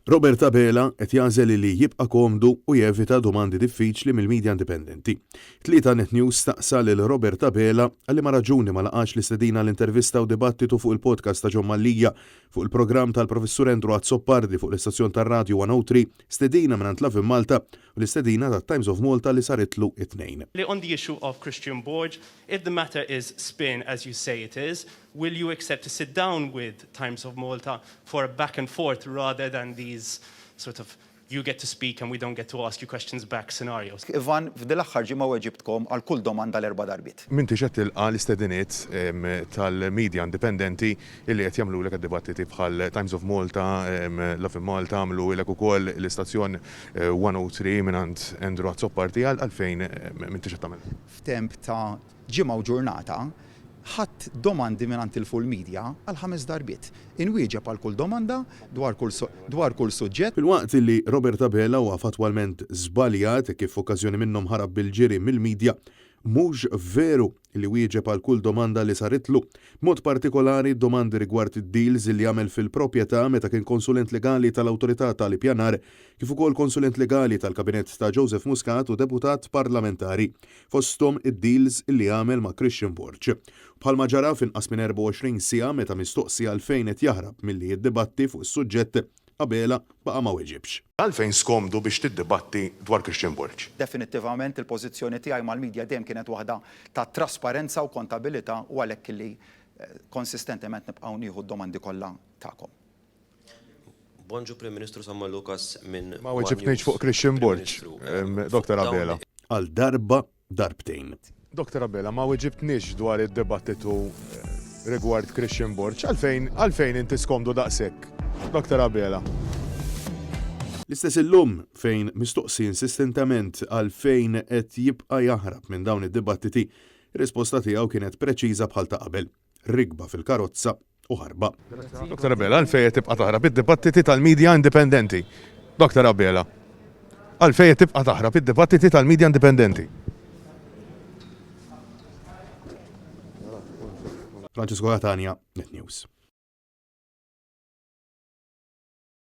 Robert Abela qed jagħżel li jibqa' komdu u jevita domandi diffiċli mill-media indipendenti. Tlieta Net News staqsa lil Robert Abela għal liema raġuni ma laqax l-istedina għal intervista u dibattitu fuq il-podcast ta' John Mallia fuq il-programm tal-Professur Andrew Azzopardi fuq l-istazzjon tar-radju 103, stedina mingħand Lovin Malta u l-istedina tat-Times of Malta li saritlu it-Tnejn. On the issue of Christian Borg, if the matter is spin as you say it is, Will you accept to sit down with Times of Malta for a back and forth rather than these sort of you get to speak and we don't get to ask you questions back scenarios? Ivan, f'din l-aħħar ġimgħa weġibtkom għal kull domanda l-erba' darbiet. M'intix qed tilqa' l-istediniet tal-media indipendenti illi qed jagħmlulek għad-dibattiti bħal Times of Malta, Lovin Malta għamluilek ukoll l-istazzjon 103 mingħand Andrew Azzopardi għalfejn m'intix qed tagħmel? F'temp ta' ġimgħa u ġurnata, ħadt domandi mingħand il-full media għal ħames darbiet. Inwieġeb għal kull domanda dwar kull dwar kull suġġett. Filwaqt li Robert Abela huwa fattwalment żbaljat hekk kif f'okkażjoni minnhom ħarab bil-ġiri mill-media, mhux veru li wieġeb għal kull domanda li saritlu, b'mod partikolari d-domandi rigward id-deals li għamel fil-proprjetà meta kien konsulent legali tal-Awtorità tal-Ippjanar kif ukoll konsulent legali tal-Kabinett ta' Joseph Muscat u deputat parlamentari. fosthom id-deals li għamel ma' Christian Borg. Bħalma ġara f'inqas minn 24 siegħa meta mistoqsi għalfejn qed jaħrab milli jiddibatti fuq is-suġġett, Abela baqa' ma weġibx. Għalfejn skomdu biex tiddibatti dwar Christian Borg? Definittivament il-pożizzjoni tiegħi mal-media dejjem kienet waħda ta' trasparenza u kontabilità u għalhekk li konsistentement nibqgħu nieħu d-domandi kollha tagħkom. Bonġu Prim Ministru Samuel Lucas minn Ma weġibtniex fuq Christian Borg, Dr. Abela. Għal darba, darbtejn. Dr. Abela, ma weġibtniex dwar id-dibattitu rigward Christian Borg. Għalfejn, għalfejn inti skomdu daqshekk, Dr. Abela? L-istess illum, fejn mistoqsi insistentament għalfejn qed jibqa' jaħrab minn dawn id-dibattiti, ir-risposta tiegħu kienet preċiża bħal ta' qabel. Rikba fil-karozza u ħarba. Dr. Abela, għalfejn qed tibqa' taħrab id-dibattiti tal-media indipendenti? Dr. Abela, għalfejn qed tibqa' taħrab id-dibattiti tal-media indipendenti? Francesco Catania, Net News.